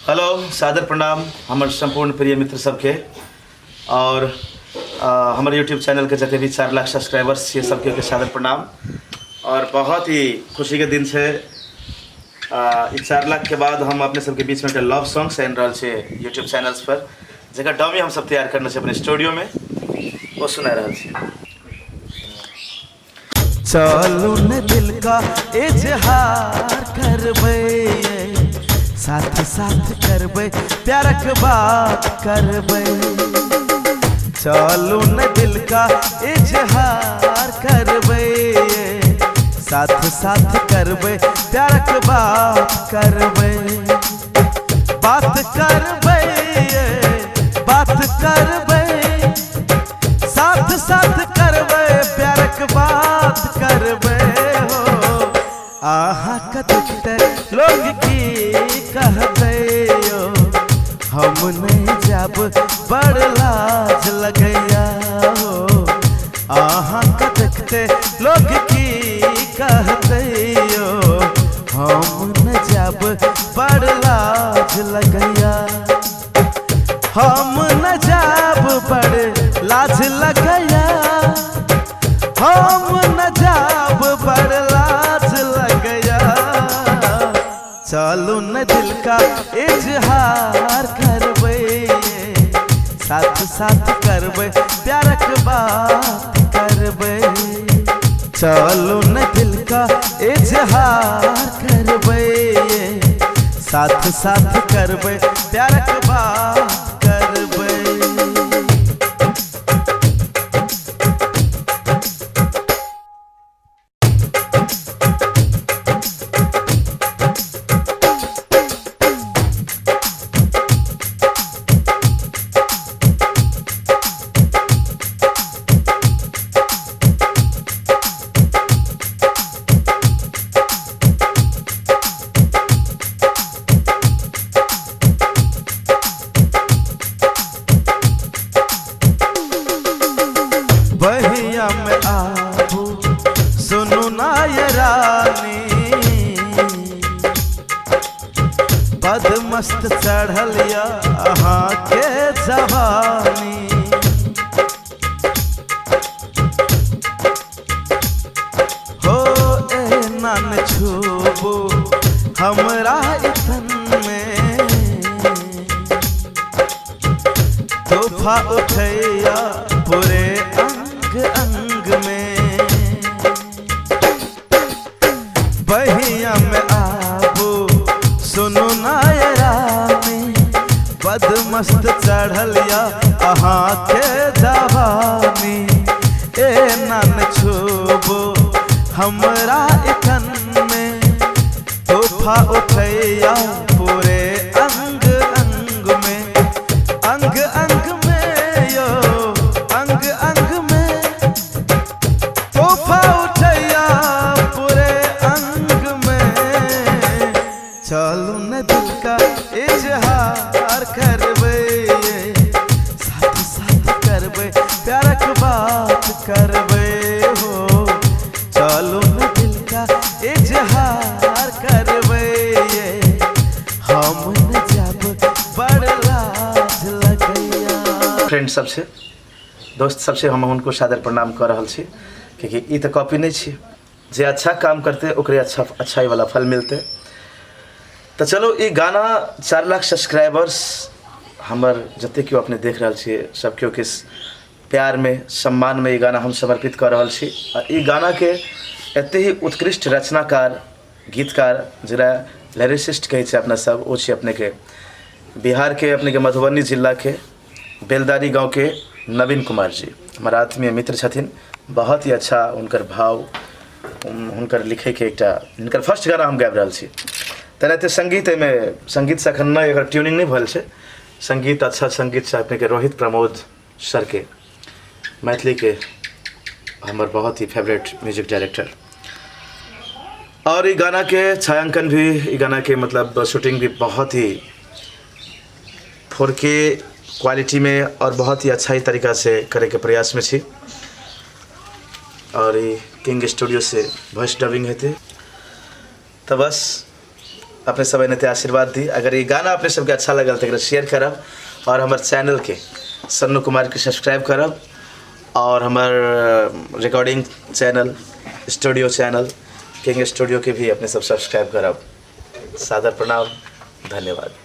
Hello, सादर प्रणाम हमर सम्पूर्ण प्रिय मित्र सबके और हमर यूट्यूब चैनल के जते भी 4 लाख सब्सक्राइबर्स छियै सबके के सादर प्रणाम। और बहुत ही खुशी के दिन छै, ई 4 लाख के बाद हम अपने सबके बीच में एकटा लव सॉन्ग आनि रहल छियै यूट्यूब चैनल्स पर, जकर डमी हम सब तैयार करने छियै अपने स्टूडियो में, ओ सुना रहल छी। चलू न दिल का इजहार करबै, साथ साथ करबै प्यारक बात करबै। चलू न दिल का इजहार करबै, साथ साथ करबै प्यारक बात करबै। बात करबै, बात करबै, साथ साथ करबै प्यारक बात करबै। हो आहा कतते लोग की कहते यो, हम नहीं जाब बड़ लाज लगैया। हो आहा कतते लोग की कहते यो, हम न जाब बड़ लाज लगैया। हम न जाब बड़ लाज लगैया, हम न जाब बड़ लाज लगैया। चलू न दिल का इजहार करबै, साथ साथ करबै प्यारक बात करबै। चलू न दिल का इजहार करबै, साथ साथ करबै प्यारक बात करबै। बहिया में आबू सुनू ना ये रानी, बदमस्त चढ़ल या अहाँ के जवानी। हो ए नान छूबू हमरा इतन में, तोहफा उठैया पूरे अंग अंग में। बहिया में आबू सुनू ना ये रानी, बदमस्त चढ़ल या अहाँ के जवानी। ए नान छूबू हमरा इतन में, तोहफा उठैया पूरे अंग अंग में। अंग अंग में यो अंग अंग में, तोहफा उठैया पूरे अंग में। चलू न दिल का इजहार करबै, साथ साथ करबै प्यारक बात करबै। हो चलू न दिल का इजहार करबै, हम न जाब बड़ लाज लगैया। फ्रेंड सबसे, दोस्त सबसे हम हुनको सादर प्रणाम कर रहल छी, क्योंकि ई तो कॉपी नहीं छी, जे अच्छा काम करते ओकरे अच्छा अच्छाई वाला फल मिलते। तो चलो ई गाना 4 लाख सब्सक्राइबर्स हमर जते केओ अपने देख रहल छियै, सब केओ के प्यार में सम्मान में ई गाना हम समर्पित कर रहल छी। आ ई गाना के एते ही उत्कृष्ट रचनाकार गीतकार जरा लिरिसिस्ट कहै छै अपना सब, ओ छै अपने के बिहार के अपने के मधुबनी जिला के बेलदारी गांव के नवीन कुमार जी, हमारा आत्मीय मित्र छथिन। बहुत ही अच्छा हुनकर भाव, हुनकर लिखे के एकटा हिनकर फर्स्ट गाना हम गाबि रहल छी। तेनाहिते संगीत एहिमे संगीत से एखन नहि एकर ट्यूनिंग नहि भेल छै। संगीत अच्छा संगीत से अपने के रोहित प्रमोद सर के, मैथिली के हमर बहुत ही फेवरेट म्यूजिक डायरेक्टर। और ई गाना के छायांकन भी, ई गाना के मतलब शूटिंग भी बहुत ही 4K quality में और बहुत ही अच्छा ही तरीका से करे के प्रयास में छी। और ई किंग स्टूडियो से वॉइस डबिंग हेतै। तो बस अपने सब एनाहिते आशीर्वाद दी। अगर ये गाना अपने सबके अच्छा लगल तो एकरा शेयर करब और हमर चैनल के सन्नू कुमार के सब्सक्राइब करब और हमर recording channel, studio channel king studio के भी अपने सब सब्सक्राइब करब। सादर प्रणाम, धन्यवाद।